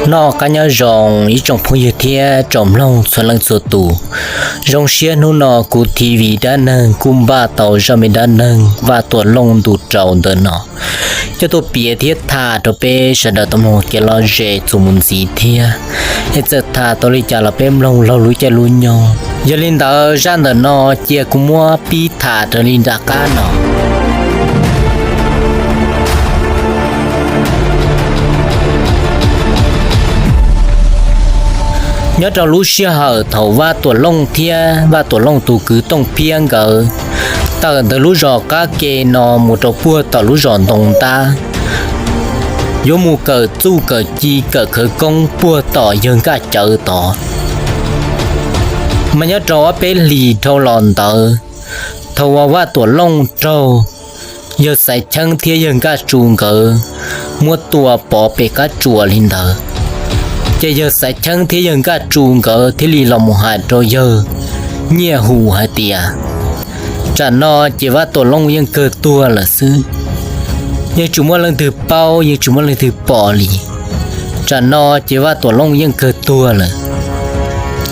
Noj qab nyob zoo ib tsoom phooj ywg thiab tsoom mloog txhua leej txhua tus. Zoo siab hnub no kuv TV dab neeg kuj npaj tau zaj me dab neeg Vaj Tuam Looj ntu rau ntawm no coj tuaj piav thiab tham rau peb sawv daws tau mloog kev lom zem txuas mus ntxiv thiab. Es txawm tham tau li cas los peb mloog laug lub caij lub nyoog. Yog li ntawd zaj ntawm no cia kuv muab pib tham raws li nram qab no. Nyob rau lub sij hawm thaum Vaj Tuam Looj thiab Vaj Tuam Looj tus kwv Tooj Phiab nkawd tawm ntawm lub zos qab ke no mus rau puag tom lub zos Ntoo Ntab, yuav mus kawm txuj kawm ci kawm khawv koob puag tom yawg Nkaj Cawv tod. Mas nyob rau ob peb hlis dhau los ntawd, thaum uas Vaj Tuam Looj raug yawg Xaiv Cheeb thiab yawg Nkaj Tsu nkawd muab tua pov pem qab tsuas li ntawd, ces yawg Xaiv Cheeb thiab yawg Nkaj Tsu nkawd thiaj li los mus hais rau yawg Nyiaj Hum hais tias, tsam no ces Vaj Tuam Looj yeej kawg tuag lawm xwb, yeej tsis muaj leej twg paub yeej tsis muaj leej twg pom li. Tsam no ces Vaj Tuam Looj yeej kawg tuag lawm.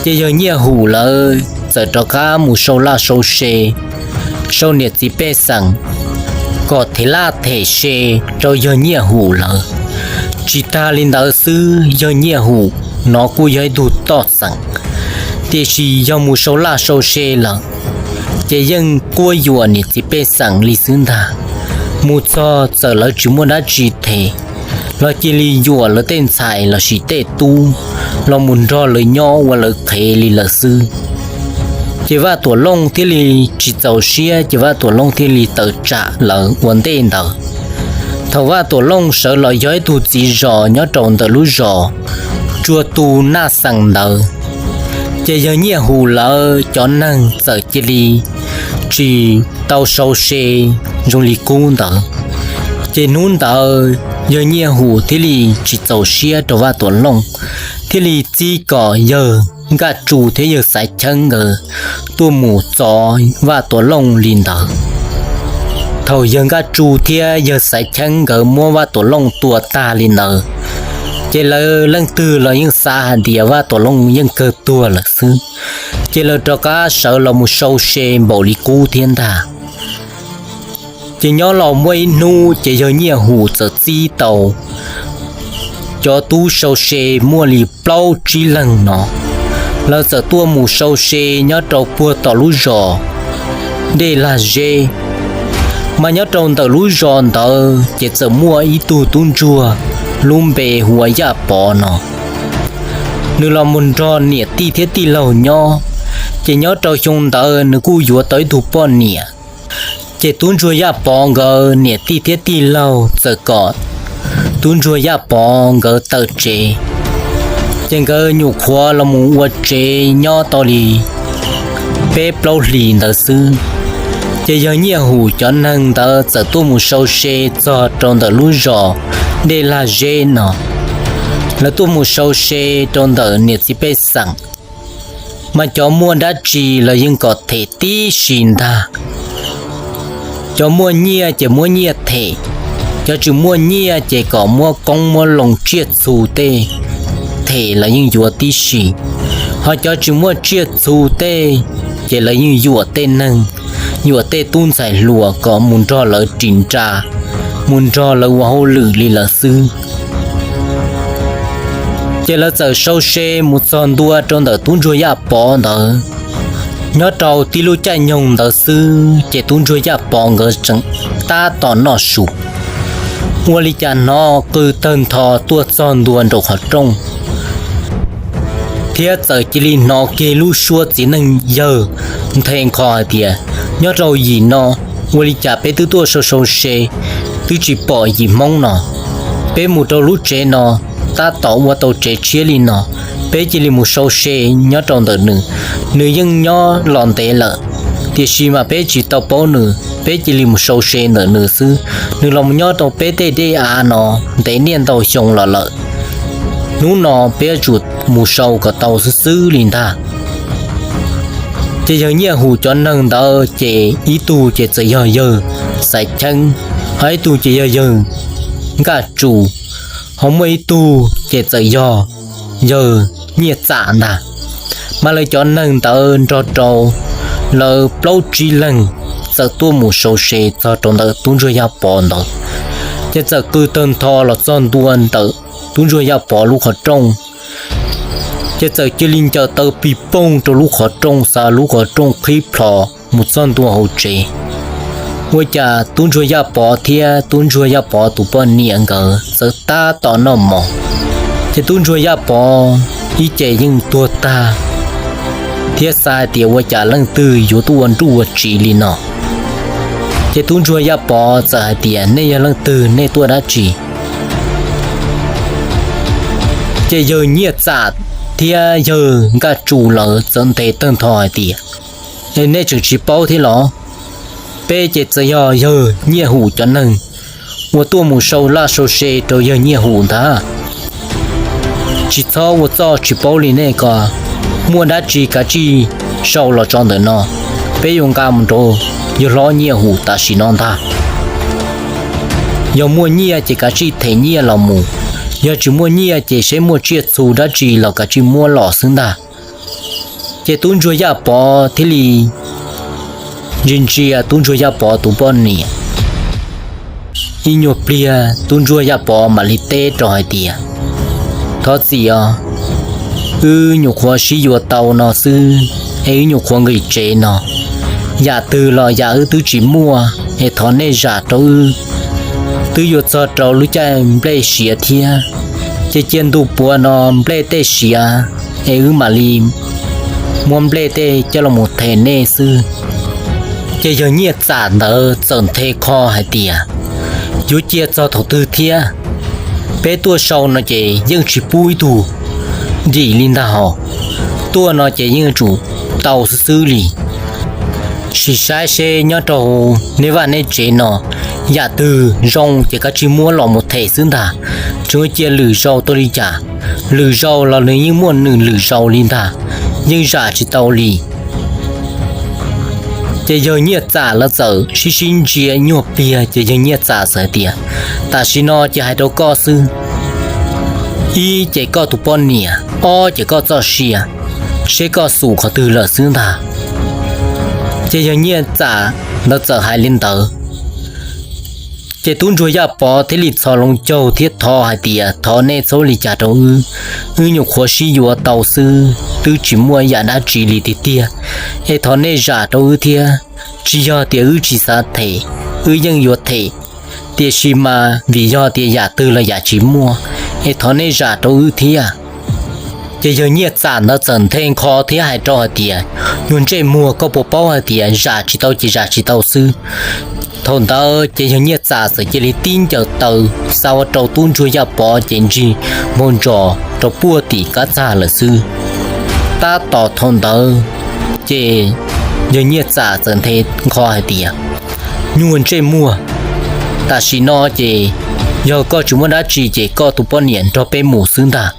Ces yawg Nyiaj Hum lawv txawm rov qab mus sau laj sau se, sau niam txiv pej xeem kom them laj them se rau yawg Nyiaj Hum lawv. Tsis tag li ntawd xwb, yawg Nyiaj Hum no kuj yog ib tug toj xeem, tiam sis yog mus sau laj sau se lawm ces yeej quab yuam niam txiv pej xeem li xwb ntag. Mus txog txawm lawv tsis muaj dab tsi them los cia li yuam lawv tej ntxhais lossis tej tub los mus nrog lawv nyob ua lawv qhev li lawm xwb. Ces Vaj Tuam Looj thiaj li tsis txaus siab, ces Vaj Tuam Looj thiaj li tawm tsam lawv ua ntej ntawd. Thaum Vaj Tuam Looj sawv los yog ib tug txiv zos nyob rau ntawm lub zos Tsua Tu Naj Xees ntawd, ces yawg Nyiaj Hum lawv cov neeg txawm cia li tsis tau sau se zoo li qub ntawd. Ces hnub ntawd yawg Nyiaj Hum thiaj li tsis txaus siab rau Vaj Tuam Looj, thiaj li txib kom yawg Nkaj Tsu thiab yawg Xaiv Cheeb nkawd tuaj mus txov Vaj Tuam Looj li ntawd. Thaum yawg Nkaj Tsu thiab yawg Xaiv Cheeb nkawd muab Vaj Tuam Looj tua tag li ntawd, ces lawv leej twg los yeej xav hais tias Vaj Tuam Looj yeej kawg tuag lawm xwb, ces lawv rov qab sawv los mus sau se npaum li qub thiab ntag. Ces nyob los muaj ib hnub ces yawg Nyiaj Hum txawm txib tau cov tub sau se muaj li plaub tsib leeg no, lawv txawm tuaj mus sau se nyob rau puag tom lub zos Dej Lag Zeb. Mas nyob rau ntawm lub zos ntawd ces txawm muaj ib tug tub ntsuag lub npe hu ua Yaj Pov no, nws los mus nrog niam tij thiab tij laug nyob. Ces nyob rau xyoo ntawd nws kuj yuav tau ib tug poj niam. Ces tub ntsuag Yaj Pov nkawd niam tij thiab tij laug txawm kom tub ntsuag Yaj Pov nkawd tawm tsev, ces nkawd nyuam qhuav los mus ua tsev nyob tau li peb plaub hlis ntawd xwb. Ces yawg Nyiaj Hum cov neeg ntawd txawm tuaj mus sau se txog rau ntawm lub zos Dej Lag Zeb no. Lawv tuaj mus sau se rau ntawm niam txiv pej xeem, mas cov muaj dab tsi los yeej kom them tib si ntag. Cov muaj nyiaj ces muab nyiaj them, cov tsis muaj nyiaj ces kom muab qoob muab loo tsiaj txhu tej them los yeej yuav tib si. Ho cov tsis muaj tsiaj txhu tej ces lawv yeej yuam tej neeg, yuam tej tub ntxhais hluas kom mus nrog lawv ris nra, mus nrog lawv ua hauj lwm li lawm xwb. Ces lawv txawm sau se mus txog ntua rau ntawm tub ntsuag Yaj Pov ntawd. Nyob rau tib lub caij nyoog ntawd xwb ces tub ntsuag Yaj Pov nkawd tseem tab tom noj su, ua li cas hnov qw tawg ntho tuaj txog ntua nraum qhov rooj, thiab txawm cia li hnov kiag lub suab txiv neej yawg nthe nkho hais tias, nyob rau yim no, ua li cas peb twb tuaj sau sau se twb tsis pom yim Hmoob no? Peb mus rau lub tsev no tab tom ua tau tsev tshiab li no, peb cia li mus sau se nyob rau ntawm nws. Nws yeej nyob los ntev lawm, tiam sis mas peb tsis tau paub nws, peb cia li mus sau se ntawm nws xwb. Nws los nyob rau peb tej dej av no ntev niaj ntau xyoo los lawm, hnub no peb yuav tsum mus sau kom tau xwb xwb li ntag. Ces yawg Nyiaj Hum cov neeg ntawd ces ib tug ces txawm yog yawg Xaiv Cheeb, ho ib tug ces yog yawg Nkaj Tsu, Ho muaj ib tug ces txawm yog yawg Nyiaj Txam ntag. Mas lawv cov neeg ntawd nrog rau lawv plaub tsib leeg txawm tuaj mus sau se txog rau ntawm tub ntsuag Yaj Pov ntawd, ces txawm qw tawg ntho los txog ntua ntawm tub ntsuag Yaj Pov lub qhov rooj, ces txawm cia li ncaws taw pig poog rau lub qhov rooj, xa lub qhov rooj qhib plho mus txog ntua hauv tsev. Ua cas tub ntsuag Yaj Pov thiab tub ntsuag Yaj Pov tus poj niam nkawd txawm tab tom noj mov, ces tub ntsuag Yaj Pov ib ce yeej tuag tag thiab xav hais tias ua cas leej twg yuav tuaj ua nruj ua tsiv li no. Ces tub ntsuag Yaj Pov txawm hais tias, nej yog leej twg, nej tuaj dab tsi? Ces yawg Nyiaj Txam thiab yawg Nkaj Tsu lawv txawm ntes tawg ntho hais tias, es nej tseem tsis paub thiab los? Peb ces txawm yog yawg Nyiaj Hum cov neeg uas tuaj mus sau laj sau se rau yawg Nyiaj Hum ntag. Tsis txhob ua txoj tsis paub li nej ko, muaj dab tsi kav tsij sau los tso ntawm no, peb yuav nqa mus rau yawg hlob Nyiaj Hum tam sim no ntag. Yog muaj nyiaj ces kav tsij them nyiaj los mus, yog tsis muaj nyiaj ces seb muaj tsiaj txhu dab tsi los kav tsij muab los xwb ntag. Ces tub ntsuag Yaj Pov thiaj li ntsia ntsia tub ntsuag Yaj Pov tus poj niam. Ib nyuag pliag tub ntsuag Yaj Pov mam li teb rau hais tias, thov txim os, wb nyuam qhuav sib yuav tau no xwb, es wb nyuam qhuav nqis tsev no, yam twg los yam wb twb tsis muaj, es thov nej zam rau wb. Twb yuav txog rau lub caij nplej siav thiab, ces cia ntuj puav no nplej tej siav, es wb mam li muab nplej tej coj los them nej xwb. Ces yawg Nyiaj Txam ntawd txawm nthe kho hais tias, yuav cia txog thaum twg thiab? Peb tuaj sau no ces yeej tsis pub ib tug dim li ntag hos, tuaj no ces yeej yuav tsum tau xwb xwb li. Sim saib seb nyob rau nej vaj nej tsev no, yam twg zoo ces kav tsij muab los mus them xwb ntag, tseem cia lwm zaus tau li cas. Lwm zaus los nws yeej muaj nws lwm zaus li ntag, yeej zam tsis tau li. Ces yawg Nyiaj Txam lawv txawm sib sib ntsia nyuag pliag, ces yawg Nyiaj Txam txawm hais tias, tam sim no ces hais rau koj xwb, ib ces koj tus poj niam, ob ces koj txoj sia, seb koj xum qhov twg lawm xwb ntag. Ces yawg Nyiaj Txam ntawd txawm hais li ntawd, ces tub ntsuag Yaj Pov thiaj li txhos loo caug thiab thov hais tias, thov nej txhob li cas rau wb, wb nyuam qhuav sib yuav tau xwb, twb tsis muaj yam dab tsi li tiag tiag, es thov nej zam rau wb thiab. Tsis yog tias wb tsis xav them, wb yeej yuav them, tiam sis mas vim yog tias yam twg los yam tsis muaj, es thov nej zam rau wb thiab. Ces yawg Nyiaj Txam ntawd txawm nthe nkho thiab hais rau hais tias, nyuag ntsej muag, koj puas paub hais tias zam tsis tau ces zam tsis tau xwb. Thaum ntawd ces yawg Nyiaj Txam txawm cia li tib ncaws taw xa ua rau tub ntsuag Yaj Pov ces ntsig npau ntsos rau puag tim kab txag lawm xwb. Tab tom thaum ntawd ces yawg Nyiaj Txam txawm nthe nkho hais tias, nyuag ntsej muag, tam sim no ces yog koj tsis muaj dab tsi ces koj tus poj niam nrog peb mus xwb ntag.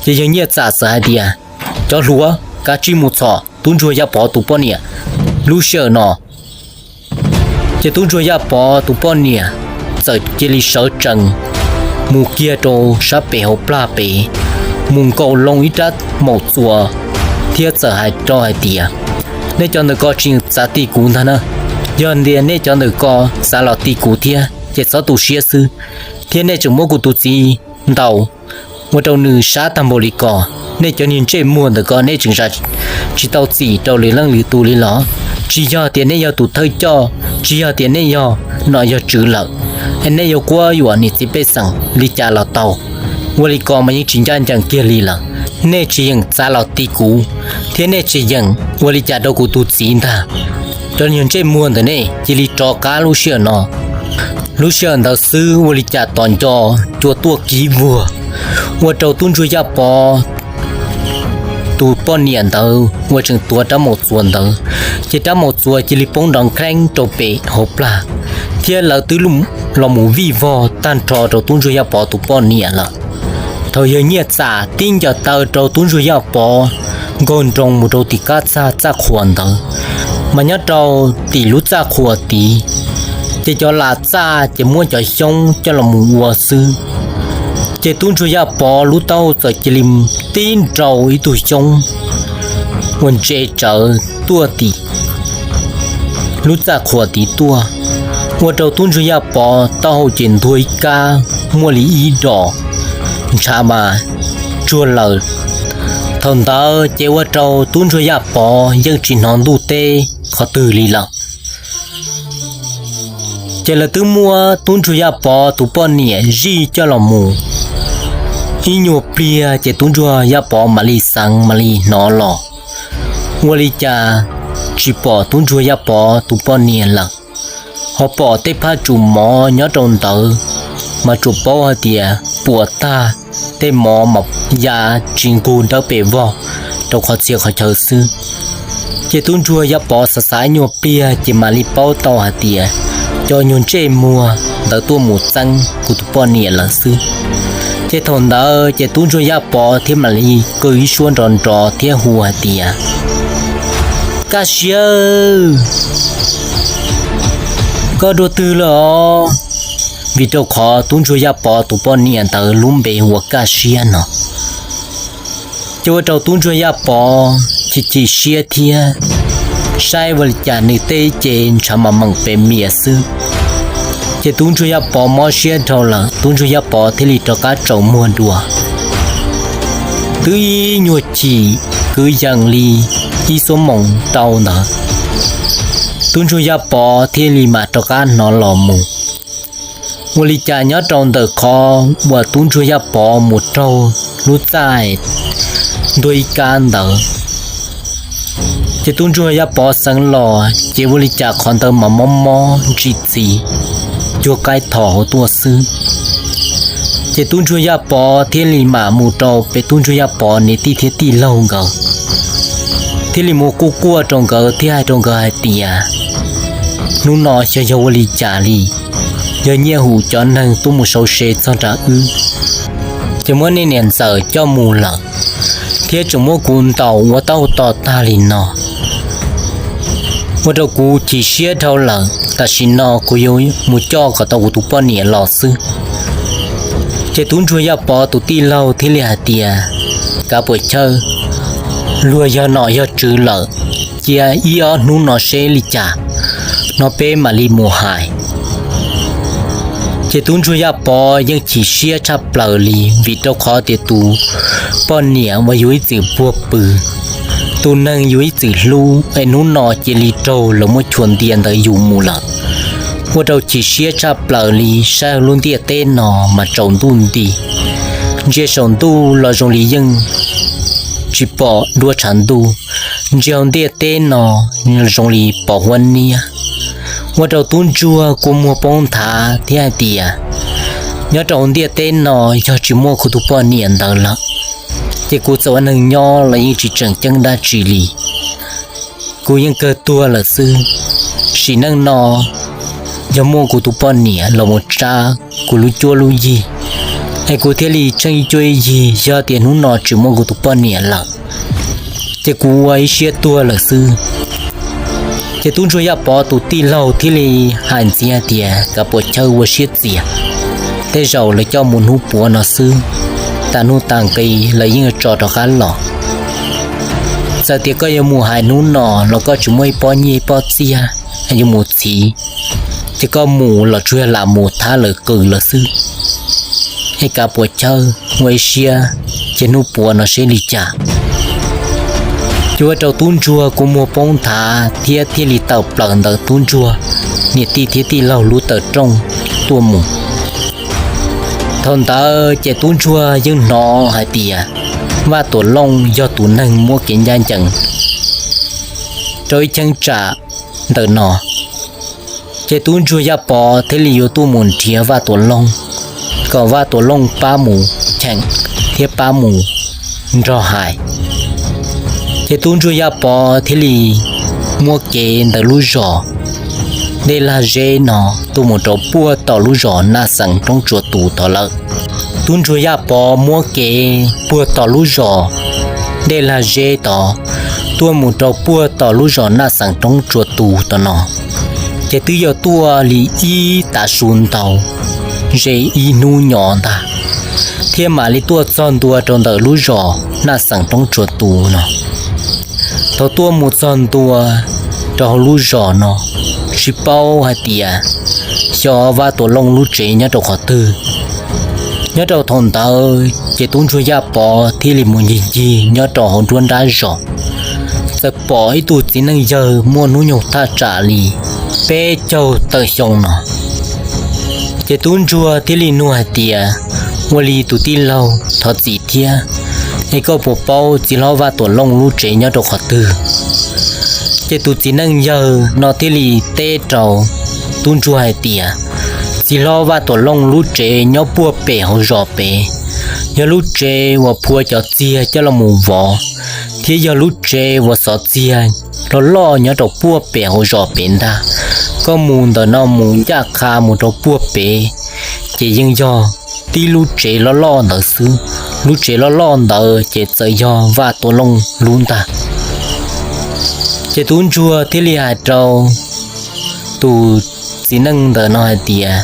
Ces yawg Nyiaj Txam txawm hais tias, cov hluas, kav tsij mus txhom tub ntsuag Yaj Pov tus poj niam lub sij hawm no. Ces tub ntsuag Yaj Pov tus poj niam txawm cia li sawv tsees mus kiag rau sab pem hauv plag pem, mus nkaum loo ib rab maum txuas thiab txawm hais rau hais tias, nej cov ntawm ko tsis txav ti kuv ntag na. Yog tias nej cov ntawm ko xav los ti kuv thiab ces txhob tu siab xwb, thiab nej tseem muab kuv tus txiv ntaus ua rau nws sab tag npaum li ko. Nej cov niag ntsej muag ntawm ko nej tseem zam tsis tau txim rau lwm leej lwm tus li los? Tsis yog tias nej yog tus thawj coj, tsis yog tias nej yog nom yog tswv lawm, es nej yuav quab yuam niam txiv pej xeem li cas los tau. Ua li ko mas yeej tsis ncaj ncees kiag li lawm. Nej tsis yeem txav los ti kuv, thiab nej tsis yeem ua li cas rau kuv tus txiv ntag. Cov niag ntsej muag ntawm nej cia li rov qab lub sij hawm no. Lub sij hawm ntawd xwb ua li cas tom nco cua tuaj kiv vuag, ua rau tub ntsuag Yaj Pov tus poj niam ntawd uas tseem tuav rab maum txuas ntawd, ces rab maum txuas cia li poob nrov nkheeb rau pem hauv plag, thiab lawv twb los mus vij vog tag nrho rau tub ntsuag Yaj Pov tus poj niam lawm. Thaum yawg Nyiaj Txam tib ncaws taw rau tub ntsuag Yaj Pov nkaug nroo mus rau tim kab txaj txaj qhuas ntawd, mas nyob rau tim lub txaj qhuas tid, ces cov lam txaj ces muab cov xyoob coj los mus ua xwb. Ces tub ntsuag Yaj Pov lub taub hau txawm cia li tib nrau ib tug xyoob uas ntse tsawv tuaj tim lub txaj qhua tid tuaj, ua rau tub ntsuag Yaj Pov taub hau ces ntuag ib kab muaj li ib dos ntshav mas tsuag lawm. Thaum ntawd ces ua rau tub ntsuag Yaj Pov yeej tsis hnov ntuj teb qhov twg li lawm. Ces lawv twb muab tub ntsuag Yaj Pov tus poj niam zij coj los mus ib nyuag pliag ces tub ntsuag Yaj Pov mam li xeev mam li hnov los, ua li cas tsis pom tub ntsuag Yaj Pov tus poj niam lawm, ho pom tej phaj tsum mov nyob rau ntawd, mas tsuas paub hais tias puas tag, tej mov mas ya tsis nqug dawb pes vog rau qhov txhia qhov chaw xwb. Ces tub ntsuag Yaj Pov xav xav nyuag pliag ces mam li paub tau hais tias cov nyuag ntsej muag ntawd tuaj mus txeeb kuv tus poj niam lawm xwb. Ces thaum ntawd ces tub ntsuag Yaj Pov thiaj mam li qw ib suab nrov nrov thiab hu hais tias, Kaj Siab, koj dua twg lawm os? Vim rau qhov tub ntsuag Yaj Pov tus poj niam ntawd lub npe hu ua Kaj Siab no. Ces ua rau tub ntsuag Yaj Pov chim chim siab thiab, saib ua li cas nws tej ce ntshav mas meem pes mias xwb. Ces tub ntsuag Yaj Pov mob siab dhau lawm, tub ntsuag Yaj Pov thiaj li rov qab tsaus muag dua. Twb ib nyuag chim kwv yees li ib xuab moos tau ntawd, tub ntsuag Yaj Pov thiaj li mam rov qab hnov los mus. Ua li cas nyob rau ntawm qhov uas tub ntsuag Yaj Pov mus raug lub txaj ntuag ib kab ntawd, ces tub ntsuag Yaj Pov xeev los ces ua li cas qhov ntawd mas mob mob ntsim txiv cuag qaib thos hauv tuaj xwb. Ces tub ntsuag Yaj Pov thiaj li mam mus rau pem tub ntsuag Yaj Pov niam tij thiab tij laug nkawd, thiaj li mus quaj quaj rau nkawd thiab hais rau nkawd hais tias, Hnub no xyov yog ua li cas li, yog nyiaj hum cov neeg tuaj mus sau se txog nram wb, ces muab nej niam ntxawm coj mus lawm, thiab tseem muab kuv ntaus ua taub hau to tag li no, ua rau kuv chim siab dhau lawm. Tam sim no kuv yuav mus coj kom tau kuv tus poj niam los xwb. Ces tub ntsuag Yaj Pov tus tij laug thiaj li hais tias, Kav Puas Chawj, luag yog nom yog tswv lawm, cia ib ob hnub no seb li cas, no peb mam li mus hais. Ces tub ntsuag Yaj Pov yeej chim siab tshaj plaws li vim rau qhov tias tus poj niam uas yus ib txwm puag pw, tus neeg yus ib txwm hlub es hnub no cia li raug lawv muab chua ntiag ntawd yus mus lawm, ua rau chim siab tshaj plaws li. Saib lub ntiaj teb no mas tsaus ntuj nti, ntsia saum ntuj los zoo li yeej tsis pom duab tshav ntuj, ntsia hauv ntiaj teb no zoo li pom huab niab, ua rau tub ntsuag kua muag poob nthav thiab hais tias, Nyob rau hauv ntiaj teb no yog tsis muaj kuv tus poj niam ntawd lawm, ces kuv txawm ua neeg nyob los yeej tsis tseem ceeb dab tsi li. Kuv yeej kawg tuag lawm xwb. Sim neej no yog muaj kuv tus poj niam los mus tsab kuv lub cuab lub yig, es kuv thiaj li tsheej ib cuab ib yig. Yog tias hnub no tsis muaj kuv tus poj niam lawm, ces kuv ua ib siab tuag lawm xwb. Ces tub ntsuag Yaj Pov tus tij laug thiaj li hais ntxiv hais tias, Kav Puas Chawj, ua siab txias, tej zaum lawv coj mus hnub puav no xwb, tas hnub tas nqi lawv yeej tso rov qab los. Txawm tias koj yuav mus hais hnub no los koj tsis muaj ib pob nyiaj ib pob txiaj yuav mus txhiv, ces koj mus los tsuas yog lam mus thab lawv qws lawm xwb. Es Kav Puas Chawj, ua ib siab, ces hnub puav no seb li cas. Ces ua rau tub ntsuag kua muag poob nthav thiab thiaj li tawm plaws ntawm tub ntsuag niam tij thiab tij laug lub taw rooj tuaj mus. Thaum ntawd ces tub ntsuag yeej hnov hais tias Vaj Tuam Looj yog tus neeg muab kev ncaj ncees rau ib cheeb tsam ntawm no. Ces tub ntsuag Yaj Pov thiaj li yuav tuaj mus nrhiav Vaj Tuam Looj, kom Vaj Tuam Looj pab mus cheem thiab pab mus nrog hais. Ces tub ntsuag Yaj Pov thiaj li muab kev ntawm lub zos Dej Lag Zeb no tuaj mus rau puag tom lub zos Naj Xeev Roob Tsua Tus tod lawm. Tub ntsuag Yaj Pov muab kev puag tom lub zos Dej Lag Zeb tod tuaj mus rau puag tom lub zos Naj Xeev Roob Tsua Tus tom no, ces twb yog tuaj li ib tav su ntau ze ib hnub nyo ntag. thiab mam li tuaj txog ntua rau ntawm lub zos Naj Xeem Roob Tsua Tus no. Thaum tuaj mus txog ntua rau hauv lub zos no, tsis paub hais tias xyov Vaj Tuam Looj lub tsev nyob rau qhov twg. Nyob rau thaum ntawd ces tub ntsuag Yaj Pov thiaj li mus ncig ncig nyob rau hauv nruab nrab zos, txawm pom ib tug txiv neej yawg muaj hnub nyoog thaj tsam li peb caug tawm xyoo no. Ces tub ntsuag thiaj li nug hais tias, ua li tus tij laug, thov txim thiab, es koj puas paub txiv hlob Vaj Tuam Looj lub tsev nyob rau qhov twg? Ces tus txiv neej yawg no thiaj li teb rau tub ntsuag hais tias, txiv hlob Vaj Tuam Looj lub tsev nyob puag pem hauv zos pem, yog lub tsev uas phua cov txiag coj los mus vov, thiab yog lub tsev uas xov txiag loj loj nyob rau puag pem hauv zos pem ntag. Koj mus ntawm no mus ncaj qha mus rau puag pem, ces yeej yog tib lub tsev loj loj ntawd xwb. Lub tsev loj loj ntawd ces txawm yog Vaj Tuam Looj lub ntag. Ces tub ntsuag thiaj li hais rau tus txiv neej ntawm no hais tias,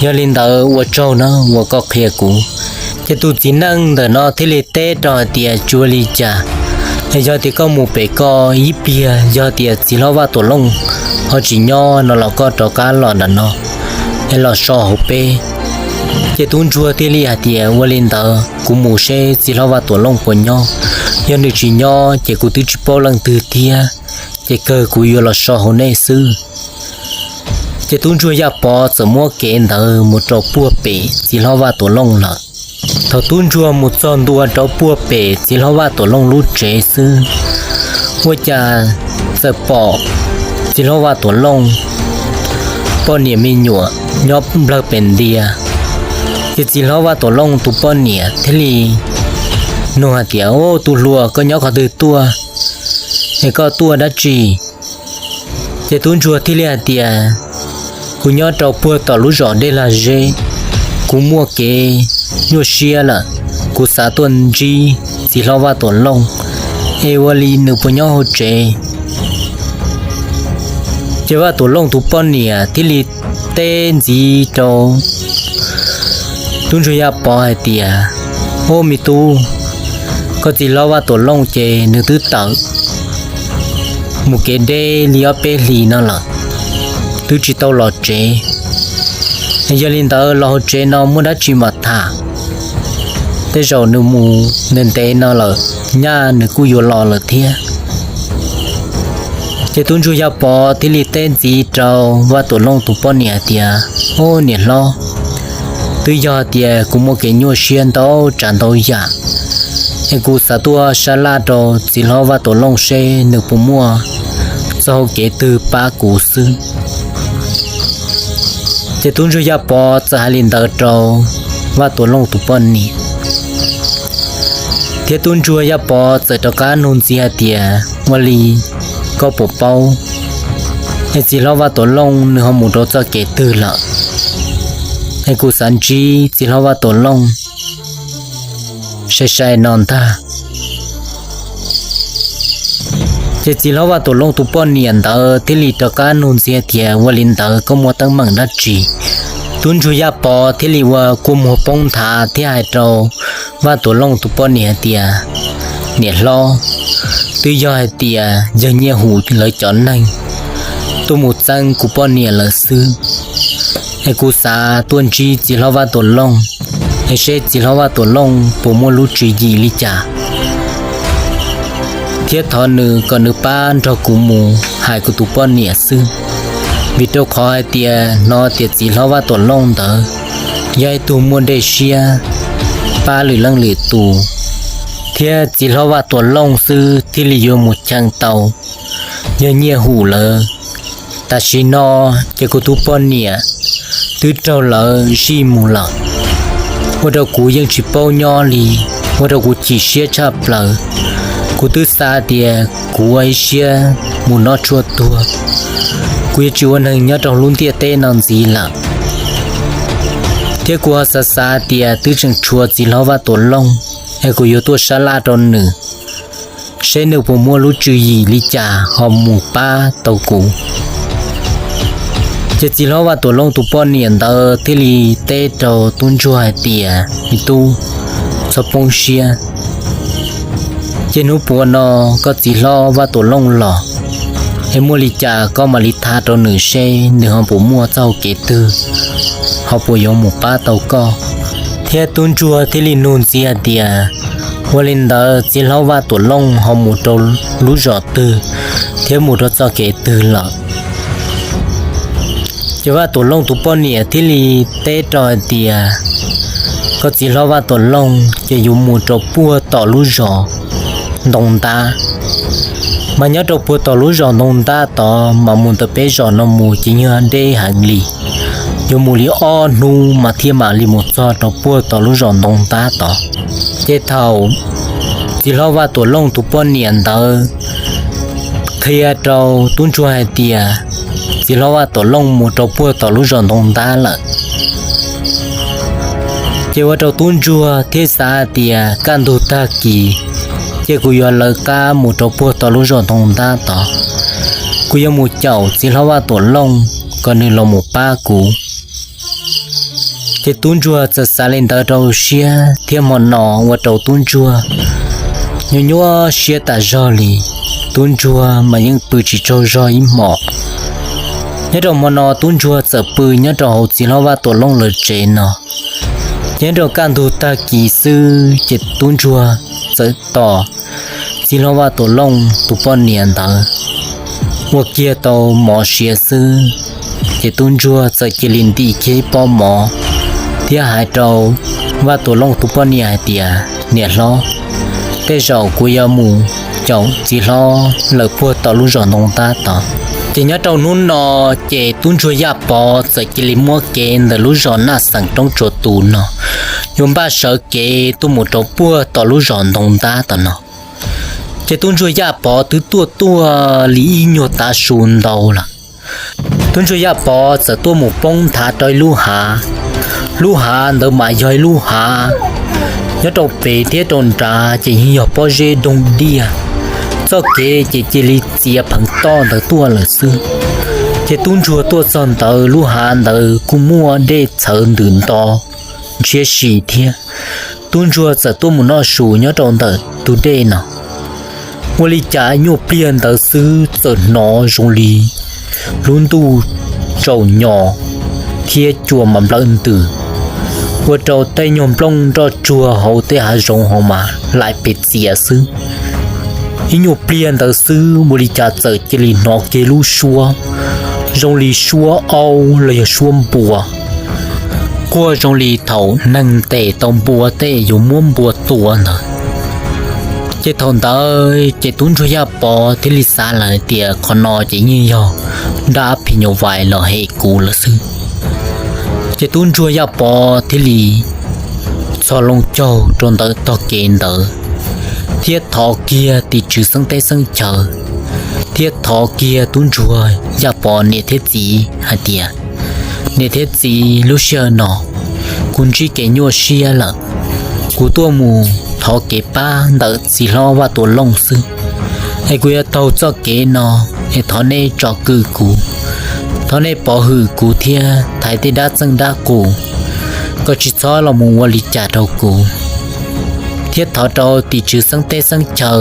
yog li ntawd ua tsaug na uas koj qhia kuv. Ces tus txiv neej ntawm no thiaj li teb rau hais tias, tsis ua li cas, es yog tias koj mus pem koj ib pliag, yog tias txiv hlob Vaj Tuam Looj ho tsis nyob no los koj rov qab los nram no es los so hauv peb. Ces tub ntsuag thiaj li hais tias, ua li ntawd kuv mus seb txiv hlob Vaj Tuam Looj puas nyob. Yog nws tsis nyob ces kuv twb tsis paub leej twg thiab, ces kawg kuv yuav los so hauv nej xwb. Ces tub ntsuag Yaj Pov txawm muab kev ntawd mus rau puag pem txiv hlob Vaj Tuam Looj lawm. Thaum tub ntsuag mus txog ntua rau puag pem txiv hlob Vaj Tuam Looj lub tsev xwb, ua cas txawm pom txiv hlob Vaj Tuam Looj poj niam me nyuam nyob nplawg pem ntias. Ces txiv hlob Vaj Tuam Looj tus poj niam thiaj li nug hais tias, ub, tus hluas, koj nyob qhov twg tuaj, es koj tuaj dab tsi? Ces tub ntsuag thiaj li hais tias, kuv nyob rau puag tom lub zos Dej Lag Zeb, kuv muaj kev nyuaj siab lawm, kuv xav tuaj ntsib txiv hlob Vaj Tuam Looj, es ua li nws puas nyob hauv tsev? Ces Vaj Tuam Looj tus poj niam thiaj li teb ntxiv rau tub ntsuag Yaj Pov hais tias, ub, me tub, koj txiv hlob Vaj Tuam Looj ces nws twb tawm mus kev deb li ob peb hlis no lawm, twb tsis tau los tsev. Yog li ntawd los hauv tsev no muaj dab tsi mam tham, tej zaum nws mus ntev ntev no lawm, nyaj nws kuj yuav los lawm thiab. Ces tub ntsuag Yaj Pov thiaj li teb ntxiv rau Vaj Tuam Looj tus poj niam hais tias, ub, niam hlob, twb yog hais tias kuv muaj kev nyuaj siab ntau tsav ntau yam, es kuv xav tuaj sab laj rau txiv hlob Vaj Tuam Looj seb nws puas muaj txoj hau kev twg pab kuv xwb. Ces tub ntsuag Yaj Pov txawm hais li ntawd rau Vaj Tuam Looj tus poj niam, thiab tub ntsuag Yaj Pov txawm rov qab nug ntxiv hais tias, ua li koj puas paub es txiv hlob Vaj Tuam Looj nws ho mus rau txoj kev twg lawm? Es kuv xav ntsib txiv hlob Vaj Tuam Looj sai sai no ntag. Ces txiv hlob Vaj Tuam Looj tus poj niam ntawd thiaj li rov qab nug ntxiv tias, ua li ntawd koj muaj teeb meem dab tsi? Tub ntsuag Yaj Pov thiaj li ua kua muag poob nthav thiab hais rau Vaj Tuam Looj tus poj niam hais tias, niam hlob, twb yog hais tias yawg Nyiaj Hum lawv cov neeg tuaj mus txeeb kuv poj niam lawm xwb, es kuv xav tuaj ntsib txiv hlob Vaj Tuam Looj, es seb txiv hlob Vaj Tuam Looj puas muaj lub tswv yim li cas, thiab thov nws kom nws pab nrog kuv mus hais kuv tus poj niam xwb. Vim rau qhov hais tias hnov tias txiv hlob Vaj Tuam Looj ntawd yog ib tug muaj dej siab pab lwm leej lwm tus, thiab txiv hlob Vaj Tuam Looj xwb thiaj li yuav mus cheem tau yawg Nyiaj Hum lawv. Tam sim no ces kuv tus poj niam twb raug lawv zij mus lawm, ua rau kuv yeej tsis paub nyob li, ua rau kuv chim siab tshaj plaws. Kuv twb xav tias kuv ua ib siab mus noj tshuaj tuag, kuv yuav tsis ua neeg nyob rau lub ntiaj teb no ntxiv lawm. Thiab kuv ho xav xav tias twb tseem tshuav txiv hlob Vaj Tuam Looj, es kuv yuav tuaj sab laj rau nws, seb nws puas muaj lub tswv yim li cas ho mus pab tau kuv. Ces txiv hlob Vaj Tuam Looj tus poj niam ntawd thiaj li teb rau tub ntsuag hais tias, me tub, txhob poob siab. Ces hnub puav no koj txiv hlob Vaj Tuam Looj los, es muaj li cas koj mam li tham rau nws seb nws ho puas muaj txoj hau kev twg, ho puas yuav mus pab tau koj. Thiab tub ntsuag thiaj li nug ntxiv hais tias, ua li ntawd txiv hlob Vaj Tuam Looj ho mus rau lub zos twg thiab mus rau txoj kev twg lawm? Ces Vaj Tuam Looj tus poj niam thiaj li teb rau hais tias, koj txiv hlob Vaj Tuam Looj ces yuav mus rau puag tom lub zos Ntoo Ntab. Mas nyob rau puag tom lub zos Ntoo Ntab tod mas mus ntawm peb zos no mus ces yog deb heev li, yuav mus li ob hnub mas thiaj mam li mus txog rau puag tom lub zos Ntoo Ntab tod. Ces thaum txiv hlob Vaj Tuam Looj tus poj niam ntawd qhia rau tub ntsuag hais tias txiv hlob Vaj Tuam Looj mus rau puag tom lub zos Ntoo Ntab lawm, ces ua rau tub ntsuag thiaj xav tias kaj ntug tag kis ces kuv yuav lawv qab mus rau puag tom lub zos Ntoo Ntab tod, kuv yuav mus caum txiv hlob Vaj Tuam Looj kom nws los mus pab kuv. Ces tub ntsuag txawm xav li ntawd rau siab thiab hmo no ua rau tub ntsuag nyuaj nyuaj siab tas zog li. Tub ntsuag mas yeej pw tsis tsaug zog ib hmos. Nyob rau hmo no tub ntsuag txawm pw nyob rau hauv txiv hlob Vaj Tuam Looj lawv tsev no. Ces nyob rau kaj ntug tag kis xwb ces tub ntsuag txawm tos txiv hlob Vaj Tuam Looj tus poj niam ntawd ua kiag tau mov siav xwb, ces tub ntsuag txawm cia li ntim kiag ib pob mov thiab hais rau Vaj Tuam Looj tus poj niam hais tias, niam hlob, tej zaum kuv yuav mus caum txiv hlob lawm puag tom lub zos Ntoo Ntab tod. Ces nyob rau hnub no ces tub ntsuag Yaj Pov txawm cia li muab kev ntawm lub zos Naj Xeem Roob Tsua Tus no yuav npaj sawv kev tuaj mus rau puag tom lub zos Ntoo Ntab tom no. Ces tub ntsuag Yaj Pov twb tuaj tuaj li ib nyuag tav su ntau lawm. Tub ntsuag Yaj Pov txawm tuaj mus poob nthav rau ib lub hav. Lub hav ntawd mas yog ib lub hav nyob rau pem thiab rau nrad ces yeej yog pob zeb doog diaj. Txoj kev ces cia li txiav pheev toj ntawd tuaj lawm xwb. Ces tub ntsuag tuaj txog ntawd lub hav ntawd kuj muaj dej txhawv ntws nto ntshiab si thiab. Tub ntsuag txawm tuaj mus noj su nyob rau ntawm tus dej no. Ua li cas nyuaj pliag ntawd xwb txawm hnov zoo li lub ntuj tsaus nyo thiab cua mas nplawm ntws, ua rau tej nyuag nplooj nroj tsuag hauv tej hav zoov hauv mas laim pes txias xwb. Ib nyuag pliag ntawd xwb ua li cas txawm cia li hnov kiag lub suab zoo li suab aub los yog suab npua, quaj zoo li thaum neeg ntes tau npua tej yuav muab npua tua ntawd. Ces thaum ntawd ces tub ntsuag Yaj Pov thiaj li xav lawm tias qhov no ces yeej yog dab phim nyuj vais los hem kuv lawm xwb. Ces tub ntsuag Yaj Pov thiaj li txhos loo caug rau ntawm tog kev ntawd, thiab thov kiag tim tswv xeeb teb xeeb chaw, thiab thov kiag tub ntsuag Yaj Pov niam thiab txiv hais tias, niam thiab txiv, lub sij hawm no kuv ntsib kev nyuaj siab lawm, kuv tuaj mus thov kev pab ntawm txiv hlob Vaj Tuam Looj xwb, es kuv yuav taug txoj kev no, es thov nej tsom kwm kuv, thov nej pov hwm kuv thiab thaiv tej dab txeej dab qus, koj tsis txhob los mus ua li cas rau kuv, thiab thov rau tim tswv xeeb teb xeeb chaw,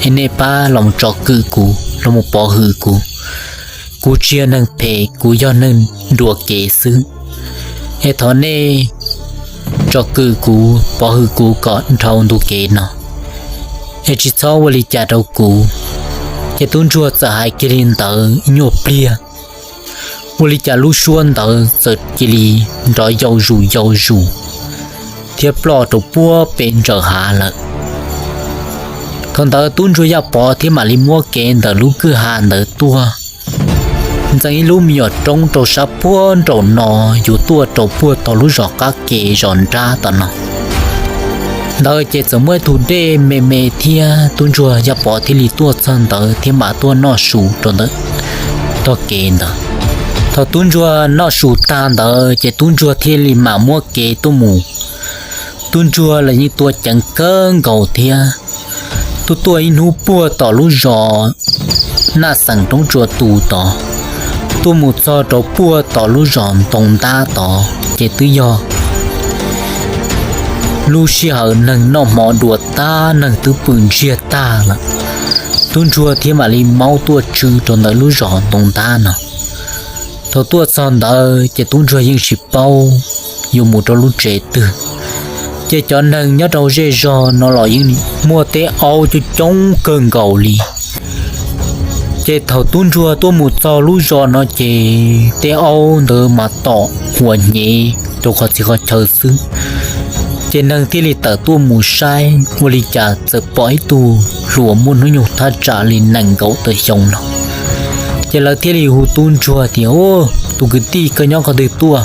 es nej pab los tsom kwm kuv los mus pov hwm kuv. Kuv tsis yog neeg phem, kuv yog neeg nruas kev xwb, es thov nej tsom kwm kuv pov hwm kuv kom dhau ntu kev no, es tsis txhob ua li cas rau kuv. Ces tub ntsuag txawm hais kiag li ntawd ib nyuag pliag, ua li cas lub suab ntawd txawm cia li nrov yau zus yau zus thiab ploj rau puag pem ntsawm hav lawm. Thaum ntawd tub ntsuag Yaj Pov thiaj mam li muab kev ntawm lub kwj ha ntawd tuaj ntxeev ib lub me nyuam roob rau sab puag nraum no, yuav tuaj rau puag tom lub zos qab ke zos nrab tom no. Ntawd ces txawm muaj ib tug dej me me thiab tub ntsuag Yaj Pov thiaj li tuaj txog ntawd thiab mam tuaj noj su rau ntawm tog kev ntawd. Thaum tub ntsuag noj su tag ntawd ces tub ntsuag thiaj li mam muab kev tuaj mus. Tub ntsuag los yeej tuaj ceev kawg nkaus thiab, tuaj tuaj ib hnub puag tom lub zos Naj Xeem Roob Tsua Tus tod, tuaj mus txog rau puag tom lub zos Ntoo Ntab tod ces twb yog Lub sij hawm neeg noj hmo dua tag, neeg twb pw ntsiag tag lawm, tub ntsuag thiaj mam li maub tuaj tswv rau ntawm lub zos Ntoo Ntab no. Thaum tuaj txog ntawd ces tub ntsuag yeej tsis paub yuav mus rau lub tsev twg. Ces cov neeg nyob rau zej zog no los yeej muaj tej aub coob coob kawg nkaus li. Ces thaum tub ntsuag tuaj mus txog lub zos no ces tej aub ntawd mas tom huas hnyev rau qhov txhia qhov chaw xwb. Ces neeg thiaj li tawm tuaj mus saib ua li cas txawm pom ib tug hluas muaj hnub nyoog thaj tsam li nees nkaum tawm xyoo no. Ces lawv thiaj li hu tub ntsuag tias, Ub, tus kwv tij, koj nyob qhov twg tuaj?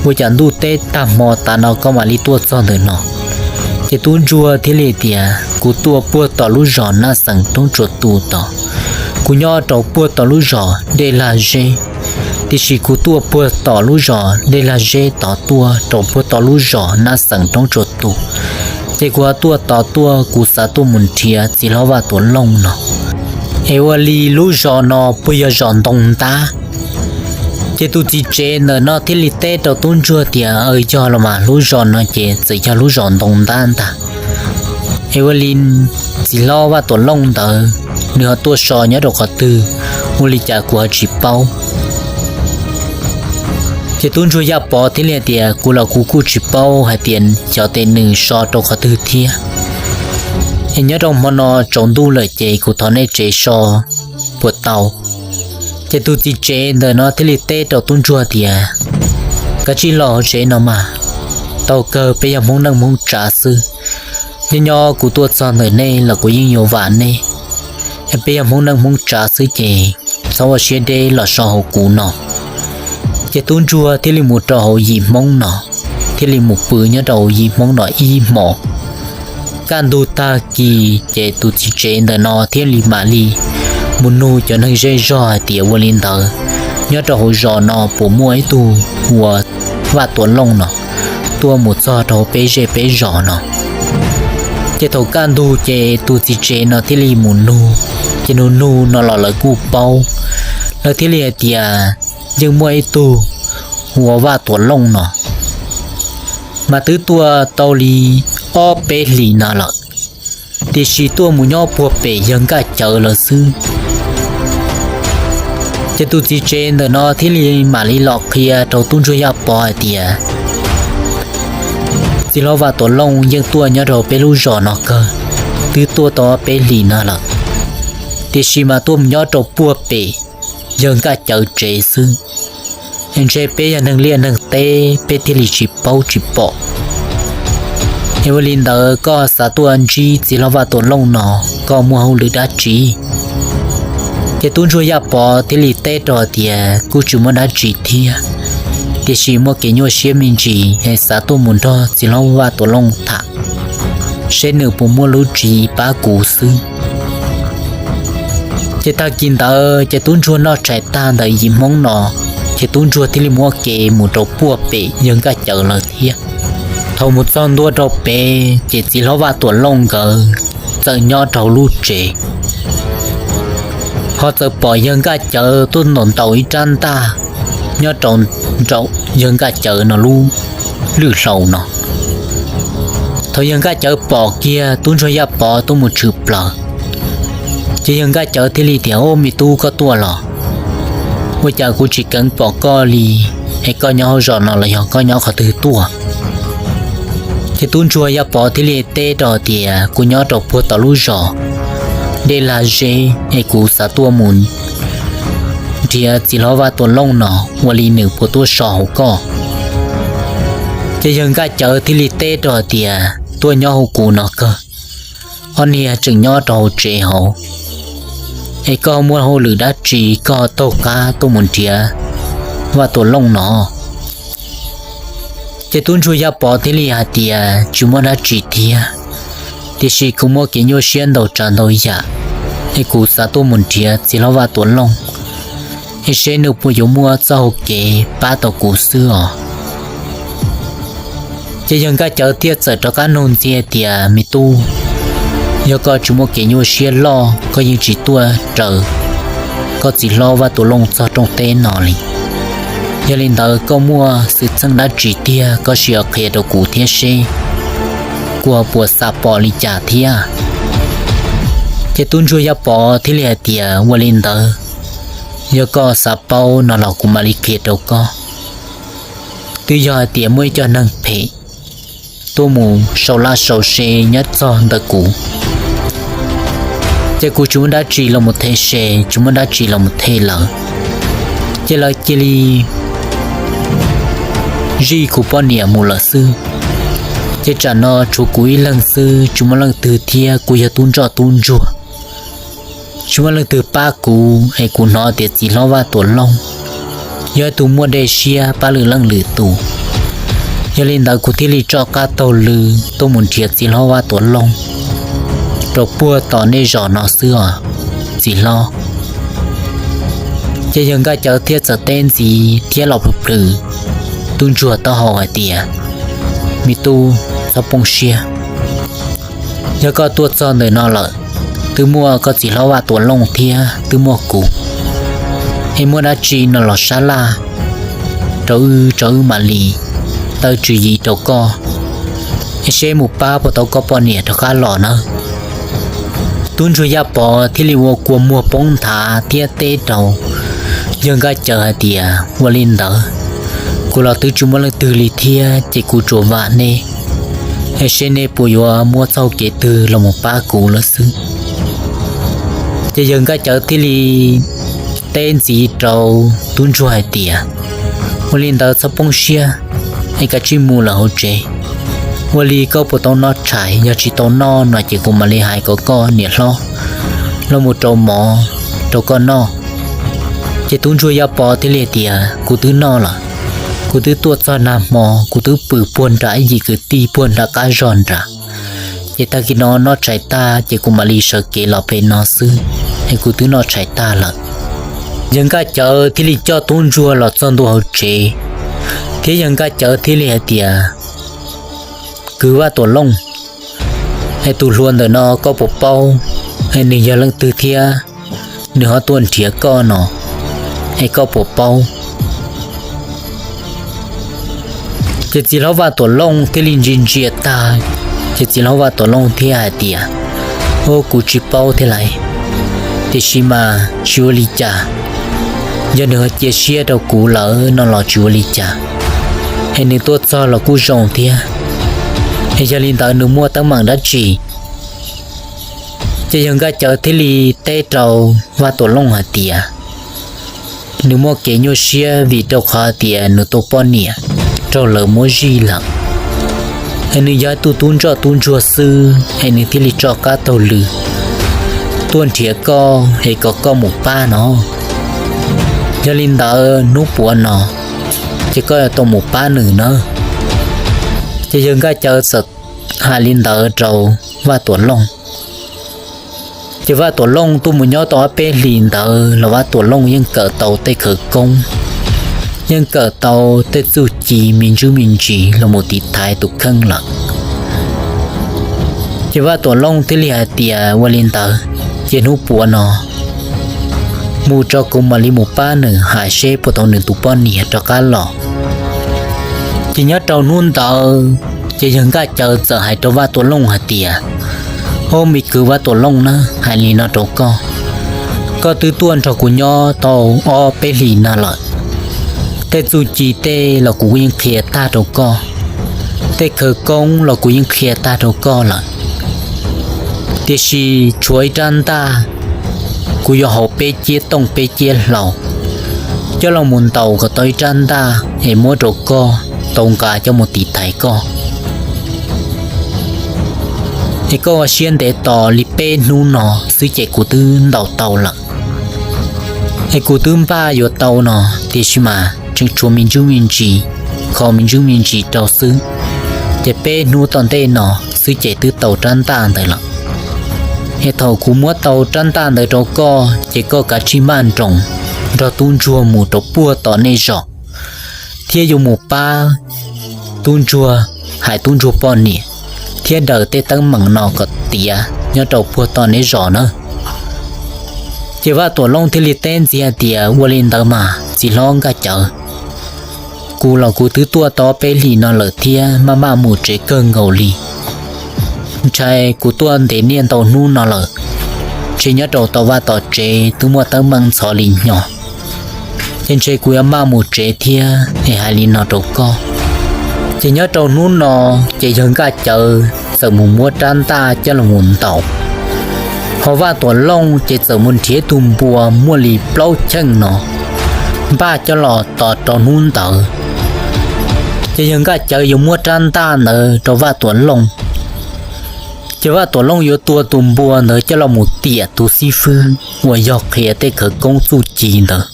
Ua cas ntuj teb tag hmo tas no koj mam li tuaj txog ntawm no? Ces tub ntsuag thiaj li tias, Kuv tuaj puag tom lub zos Nab Xeem Roob Tsuas Tus tod. Kuv nyob rau puag tom lub zos Dej Lag Zeb, tiam sis kuv tuaj puag tom lub zos Dej Lag Zeb tod tuaj rau puag tom lub zos Nab Xeem Roob Tsuas Tus. Ces kuv ho tuaj tod tuaj, kuv xav tuaj mus nrhiav txiv hlob Vaj Tuam Looj no. Es ua li lub zos no puas yog zos Ntoo Ntab? Ces tus txiv tsev ntawm no thiaj li teb rau tub ntsuag tias, Aws, yog los mas, lub zos no ces txawm yog lub zos Ntoo Ntab ntag. Es ua li txiv hlob Vaj Tuam Looj ntawd nws ho tuaj so nyob rau qhov twg, ua li cas kuv ho tsis paub? Ces tub ntsuag Yaj Pov thiaj li hais tias, Kuv los kuv kuj tsis paub hais tias xyov tes nws so rau qhov twg thiab. Es nyob rau hmo no tsaus ntuj lawm ces kuv thov nej tsev so puas tau? Ces tus txiv tsev ntawm no thiaj li teb rau tub ntsuag tias, Kav tsij los hauv tsev no mas, tau kawg peb yog Hmoob neej Hmoob tsav xwb. Nyob nyob kuv tuaj txog ntawm nej los kuv yeej yuav vam nej. Es peb yog Hmoob neej Hmoob tsav xwb ces txhob ua siab deb, los so hauv kuv no. Ces tub ntsuag thiaj li mus rau hauv yim Hmoob no, thiaj li mus pw nyob rau hauv yim Hmoob no ib hmos. Kaj ntug tag kis ces tus txiv tsev ntawm no thiaj li mam li mus nug cov neeg zej zog hais tias ua li ntawd, nyob rau hauv zos no puas muaj ib tug hu ua Vaj Tuam Looj no tuaj mus txog rau peb zej peb zos no? Ces thaum kaj ntug ces tus txiv tsev no thiaj li mus nug, ces nug nug no los lawv kuj paub. Lawv thiaj li hais tias yeej muaj ib tug hu ua Vaj Tuam Looj no, mas twb tuaj tau li ob peb hlis no lawm, tiam sis tuaj mus nyob puag pem yawg Nkaj Cawv lawm xwb. Ces tus txiv tsev ntawm no thiaj li mam li los qhia rau tub ntsuag Yaj Pov hais tias, Txiv hlob Vaj Tuam Looj yeej tuaj nyob rau peb lub zos no kawg, twb tuaj tau ob peb hlis no lawm, tiam sis mas tuaj mus nyob rau puag pem yawg Nkaj Cawv tsev xwb. Ntshe peb yog neeg liaj neeg teb peb thiaj li tsis paub tsis pom. Es ua li ntawd koj xav tuaj ntsib txiv hlob Vaj Tuam Looj no, koj muaj hauj lwm dab tsi? Ces tub ntsuag Yaj Pov thiaj li teb rau tias, Kuj tsis muaj dab tsi thiab, tiam sis muaj kev nyuaj siab me ntsis es xav tuaj mus nrog txiv hlob Vaj Tuam Looj tham, seb nws puas muaj lub tswv yim pab kuv xwb. Ces tag kis ntawd ces tub ntsuag noj tshais tag ntawm yim Hmoob no, ces tub ntsuag thiaj li muab kev mus rau puag pem yawg Nkaj Cawv lawm thiab. Thaum mus txog ntua rau pem ces txiv hlob Vaj Tuam Looj nkawd txawm nyob rau lub tsev, ho txawm pom yawg Nkaj Cawv tuaj ntaus ntaus ib rab ntaj nyob rau nraum yawg Nkaj Cawv no lub lwj hlau no. Thaum yawg Nkaj Cawv pom kiag tub ntsuag Yaj Pov tuaj mus tshwm plaws, ces yawg Nkaj Cawv thiaj li tias, Ub, me tub, koj tuaj los? Ua cas kuv tsis keev pom koj li? Es koj nyob hauv zos no los yog koj nyob qhov twg tuaj? Ces tub ntsuag Yaj Pov thiaj li teb rau tias, Kuv nyob rau puag tom lub zos Dej Lag Zeb es kuv xav tuaj mus nrhiav txiv hlob Vaj Tuam Looj no, ua li nws puas tuaj so hauv koj? Ces yawg Nkaj Cawv thiaj li teb rau tias, Tuaj nyob hauv kuv no kawg, ob niag tseem nyob rau hauv tsev hauv, es koj muaj hauj lwm dab tsi koj taug qab tuaj mus nrhiav Vaj Tuam Looj no? Ces tub ntsuag Yaj Pov thiaj li hais tias, Tsis muaj dab tsi thiab, tiam sis kuv muaj kev nyuaj siab ntau tsav ntau yam, es kuv xav tuaj mus nrhiav txiv hlob Vaj Tuam Looj, es seb nws puas yuav muaj txoj hau kev pab tau kuv xwb os. Ces yawg Nkaj Cawv thiaj txawm rov qab nug ntxiv tias, Me tub, yog koj tsis muaj kev nyuaj siab loj koj yeej tsis tuaj raws koj txiv hlob Vaj Tuam Looj txog rooj teb no li. Yog li ntawd koj muaj xwm txheej dab tsi tiag koj sim qhia rau kuv thiab seb kuj ho puas xav pom li cas thiab. Ces tub ntsuag Yaj Pov thiaj li hais tias, ua li ntawd, yog koj xav paub no los kuv mam li qhia rau koj. Twb yog hais tias muaj ib co neeg phem tuaj mus sau laj sau se nyob txog ntawm kuv, ces kuv tsis muaj dab tsi los mus them se, tsis muaj dab tsi los mus them lawv, ces lawv cia li zij kuv poj niam mus lawm xwb. Ces tsam no tshuav kuv ib leeg xwb, tsis muaj leej twg thiab, kuv yog tub ntsoj tub ntsuag, tsis muaj leej twg pab kuv, es kuv hnov tias txiv hlob Vaj Tuam Looj yog ib tug muaj dej siab pab lwm leej lwm tus. Yog li ntawd kuv thiaj li tso qab taug lw tuaj mus nrhiav txiv hlob Vaj Tuam Looj rau puag tom nej zos no xwb os, txiv hlob. Ces yawg Nkaj Cawv thiaj txawm teb ntxiv thiab los plhws plhws tub ntsuag taub hau hais tias, me tub, txhob poob siab. Yog koj tuaj txog ntawm no lawm, twb muaj koj txiv hlob Vaj Tuam Looj thiab twb muaj kuv, es muaj dab tsi no los sab laj rau wb, rau wb mam li taw tswv yim rau koj, es seb mus pab puas tau koj poj niam rov qab los nawb. Tub ntsuag Yaj Pov thiaj li ua kua muag poob nthav thiab teb rau yawg Nkaj Cawv hais tias, ua li ntawd, kuv los twb tsis muaj leej twg li thiab, ces kuv tsuas vam neb, es seb neb puas yuav muab txoj kev twg los mus pab kuv lawm xwb. Ces yawg Nkaj Cawv thiaj li teb ntxiv rau tub ntsuag hais tias, ua li ntawd txhob poob siab, es kav tsij mus lawm hauv tsev. Ua li koj puas tau noj tshais, yog tsis tau noj no ces kuv mam li hais kom koj niam hlob los mus rau mov rau koj noj. Ces tub ntsuag Yaj Pov thiaj li tias, kuv twb noj lawm, kuv twb tuaj txog nag hmo, kuv twb pw puag nram ib yim kwv tij puag nram qab zog nrad. Ces tag kis no noj tshais tag ces kuv mam li sawv kev los pem no xwb, es kuv twb noj tshais tag lawm. Yawg Nkaj Cawv thiaj li coj tub ntsuag los txog ntua hauv tsev, thiab yawg Nkaj Cawv thiaj li hais tias, kwv Vaj Tuam Looj, es tus hluas ntawm no koj puas paub, es nws yog leej twg thiab, nws ho tuaj nrhiav koj no, es koj puas paub? Ces txiv hlob Vaj Tuam Looj thiaj li ntsia ntsia tag, ces txiv hlob Vaj Tuam Looj thiaj hais tias, o, kuv tsis paub thiab lauj, tiam sis mas tsis ua li cas, yog nws ho cia siab rau kuv lawm no los tsis ua li cas, es nws tuaj txog los kuj zoo thiab, es yog li ntawd nws muaj teeb meem dab tsi? Ces yawg Nkaj Cawv thiaj li teb rau Vaj Tuam Looj hais tias, nws muaj kev nyuaj siab vim rau qhov tias nws tus poj niam raug lawv muab zij lawm, es nws yog ib tug tub ntsoj tub ntsuag xwb, es nws thiaj li tso qab taug lw tuaj nrhiav koj es kom koj mus pab no. Yog li ntawd hnub puav no ces koj yuav tau mus pab nws na. Ces yawg Nkaj Cawv txawm hais li ntawd rau Vaj Tuam Looj. Ces Vaj Tuam Looj tuaj mus nyob tau ob peb hlis ntawd los Vaj Tuam Looj yeej kawm tau tej khawv koob, yeej kawm tau tej txuj ci me ntsuj me ntsis los mus tiv thaiv tus kheej lawm. Ces Vaj Tuam Looj thiaj li hais tias, ua li ntawd ces hnub puav no mus tso kuv mam li mus pab nws hais seb puas tau nws tus poj niam rov qab los. Ces nyob rau hnub ntawd ces yawg Nkaj Cawv txawm hais rau Vaj Tuam Looj hais tias, o, me kwv Vaj Tuam Looj na, hais li no rau koj, koj twb tuaj nrog kuv nyob tau ob peb hlis no lawm. Tej txuj ci tej los kuv yeej qhia tag rau koj, tej khawv koob los kuv yeej qhia tag rau koj lawm. Tiam sis tshuav ib rab ntaj, kuv yuav haus peb ciab tooj peb ciab hlau coj los mus ntaus kom tau ib rab ntaj es muab rau koj tau nqa coj mus tiv thaiv koj. Es koj ua siab ntev tos li peb hnub no xwb ces kuv twb ntaus tau lawm. Es kuv twb npaj yuav tau no, tiam sis mas tseem tshuav me ntsuj me ntsis, kho me ntsuj me ntsis rau xwb. Ces peb hnub tom ntej no xwb ces twb tau rab ntaj ntawd lawm. Es thaum kuv muab tau rab ntaj ntawd rau koj ces koj kav tsij maj nroos nrog tub ntsuag mus rau puag tom nej zos, thiab yuav mus pab tub ntsuag, hais tub ntsuag poj niam, thiab daws tej teeb meem no kom tiav nyob rau puag tom nej zos na. Ces Vaj Tuam Looj thiaj li teb ntxiv hais tias, ua li ntawd mas txiv hlob Nkaj Cawv, kuv los kuv twb tuaj tau peb hlis no lawm thiab maj maj mus tsev kawg nkaus li. Ntshai kuv tuaj ntev niaj ntau hnub no lawm, ntshe nyob rau tom vaj tom tsev twb muaj teeb meem ntxhov li nyo, ces ntshe kuv yuav maj mus tsev thiab es hais li no rau koj. Ces nyob rau hnub no, ces yawg Nkaj Cawv txawm mus muab rab ntaj coj los mus ntaus, ho Vaj Tuam Looj ces txawm mus nrhiav tus npua muaj li plaub cheej no npaj coj los tos rau hnub ntawd. Ces yawg Nkaj Cawv yuav muab rab ntaj ntawd rau Vaj Tuam Looj, ces Vaj Tuam Looj yuav tua tus npua ntawd coj los mus tiam tus xib fwb uas yog qhia tej khawv koob txuj ci ntawd.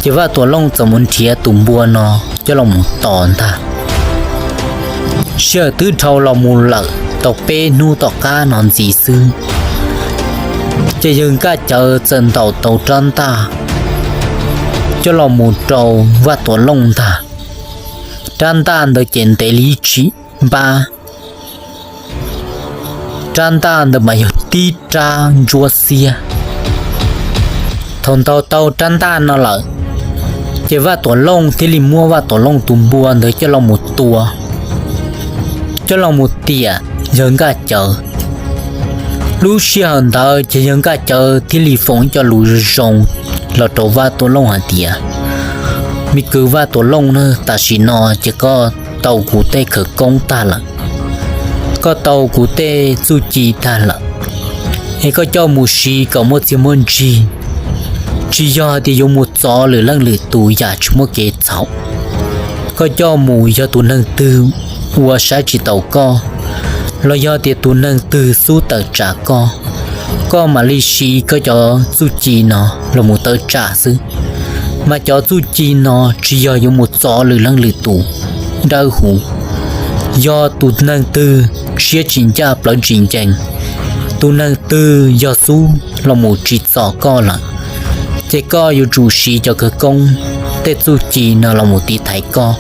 Ces Vaj Tuam Looj txawm mus nrhiav tus npua no coj los mus tos ntag. Sij hawm twb dhau los mus lawm tau peb hnub tom qab no ntxiv xwb, ces yawg Nkaj Cawv txawm ntaus tau rab ntaj coj los mus rau Vaj Tuam Looj ntag. Rab ntaj ntawd ces ntev li ib tshim npab, rab ntaj ntawd mas yog tib rab ntsuab xiab. Thaum ntaus tau rab ntaj no lawm, ces Vaj Tuam Looj thiaj li muab Vaj Tuam Looj tus npua ntawd coj los mus tua, coj los mus tiam yawg Nkaj Cawv. Lub sij hawm ntawd ces yawg Nkaj Cawv thiaj li foom cov lus zoo los rau Vaj Tuam Looj hais tias, me kwv Vaj Tuam Looj na, tam sim no ces koj tau kuv tej khawv koob tag lawm, koj tau kuv tej txuj ci tag lawm, es koj coj mus siv kom muaj txiag muaj ntsig, tsis yog hais tias yuav mus txov lwm leej lwm tus yam tsis muaj kev txhaum. Koj coj mus yog tus neeg twg ua saib tsis taus koj, los yog tias tus neeg twg xub tawm tsam koj, koj mam li siv koj cov txuj ci no los mus tawm tsam xwb. Mas cov txuj ci no tsis yog yuav mus txov lwm leej lwm tus dawb huv. Yog tus neeg twg siab tsis ncaj plawv tsis ncees, tus neeg twg yog xub los mus tsis txom koj lawm, ces koj yuav tsum siv cov khawv koob tej txuj ci no los mus tiv thaiv koj,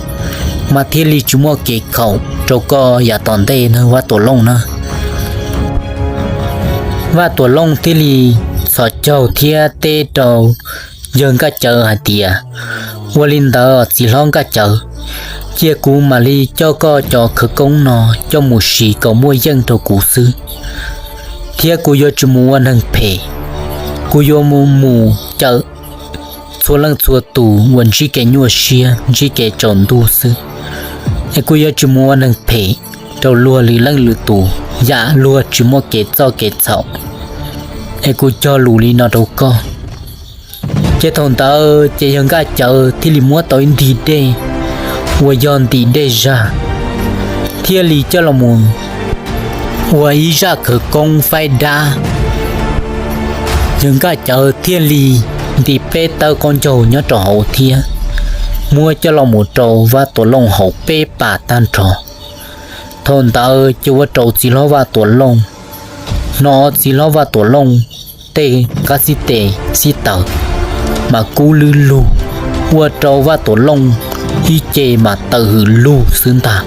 mas thiaj li tsis muaj kev khaum rau koj yav tom ntej na Vaj Tuam Looj na. Vaj Tuam Looj thiaj li txhos caug thiab teb rau yawg Nkaj Cawv hais tias, ua li ntawd txiv hlob Nkaj Cawv, cia kuv mam li coj koj cov khawv koob no coj mus siv kom muaj yeej rau kuv xwb, thiab kuv yuav tsis mus ua neeg phem, kuv yuav mus cawm txhua leej txhua tus uas ntsib kev nyuaj siab ntsib kev tsaus ntuj xwb, es kuv yuav tsis mus ua neeg phem rau luag lwm leej lwm tus yam luag tsis muaj kev txoj kev txhaum, es kuv cog lus li no rau koj. Ces thaum ntawd ces yawg Nkaj Cawv thiaj li muab tau ib ntim dej uas yog ntim dej zag, thiaj li coj los mus ua ib zaj khawv koob faib dab. Yawg Nkaj Cawv thiaj li ntim peb tawb qaub ncaug nyob rau hauv thiab muab coj los mus rau Vaj Tuam Looj haus peb pas tag nrho. Thaum ntawd ces ua rau txiv hlob Vaj Tuam Looj, hnov txiv hlob Vaj Tuam Looj tej qab xib tes xib taws mas kub lwb lug, ua rau Vaj Tuam Looj ib ce mas tawm hws lug xwb ntag.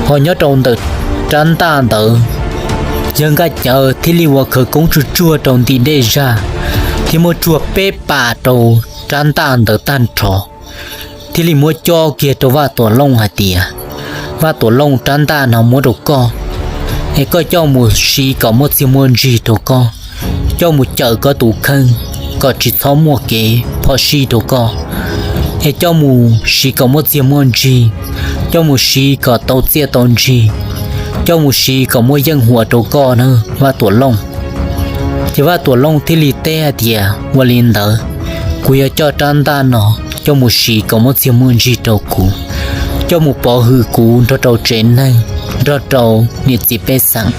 Ho nyob rau ntawm rab ntaj ntawd, yawg Nkaj Cawv thiaj li ua khawv koob tsuag tsuag rau ntim dej zag, thiab muab tsuag peb pas rau rab ntaj ntawd tag nrho, thiaj li muab cob kiag rau Vaj Tuam Looj hais tias, Vaj Tuam Looj, rab ntaj no muab rau koj, es koj coj mus siv kom muaj txiag muaj ntsig rau koj, coj mus cawm koj tus kheej kom tsis txhob muaj kev phom sij rau koj, es coj mus siv kom muaj txiag muaj ntsig, coj mus siv kom tau txiaj tau ntsig, coj mus siv kom muaj yeej huam rau koj na Vaj Tuam Looj. Ces Vaj Tuam Looj thiaj li teb hais tias, ua li ntawd, kuv yuav coj rab ntaj no coj mus siv kom muaj txiag muaj ntsig rau kuv, coj mus pov hwm kuv nrog rau tsev neeg, nrog rau niam txiv pej xeem,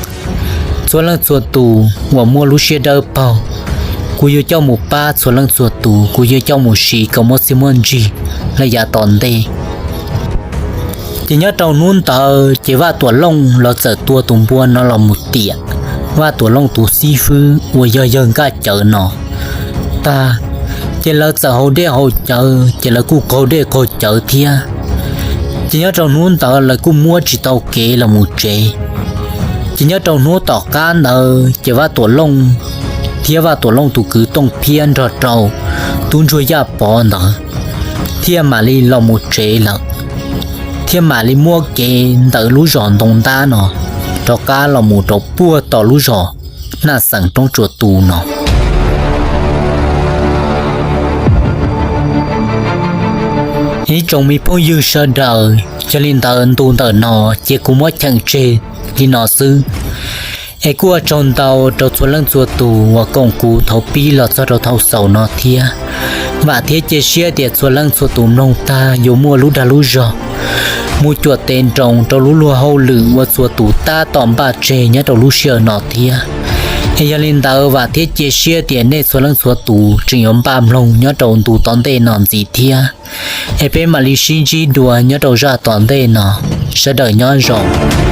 txhua leej txhua tus uas muaj lub siab dawb paug, kuv yuav coj mus pab txhua leej txhua tus, kuv yuav coj mus siv kom muaj txiag muaj ntsig rau yav tom ntej. Ces nyob rau hnub ntawd ces Vaj Tuam Looj los txawm tua tus npua no los mus tiam Vaj Tuam Looj tus xib fwb uas yog yawg Nkaj Cawv no tag, ces lawv txawm haus dej haus cawv, ces lawv kuj qaug dej qaug cawv thiab. Ces nyob rau hnub ntawd lawv kuj muab tsis tau kev los mus tsev. Ces nyob rau hnub tom qab ntawd ces Vaj Tuam Looj thiab Vaj Tuam Looj tus kwv Tooj Phiab nrog rau tub ntsuag Yaj Pov ntawd thiaj mam li los mus tsev lawm, thiaj mam li muab kev ntawm lub zos Ntoo Ntab no rov qab los mus rau puag tom lub zos Naj Xeem Roob Tsua Tus no. Ib tsoom me phooj ywg sawv daws, yog li ntawd ntu ntawm no ces kuv muab cheem tseg li no xwb. Es kuj ua tsaug ntau rau txhua leej txhua tus uas koom kuv thaum pib los txog rau thaum xaus no thiab. Vam thiab cia siab tias txhua leej txhua tus mloog tag yuav muaj lub dag lub zog, mus cuam tes nroos rau lub luag hauj lwm uas txhua tus tab tom npaj tseg nyob rau lub sij hawm no thiab. Es yog li ntawd vam thiab cia siab tias nej txhua leej txhua tus tseem yuav npaj mloog nyob rau ntu tom ntej no ntxiv thiab. Es peb mam li sib ntsib dua nyob rau zaj tom ntej no. Sawv daws nyob zoo.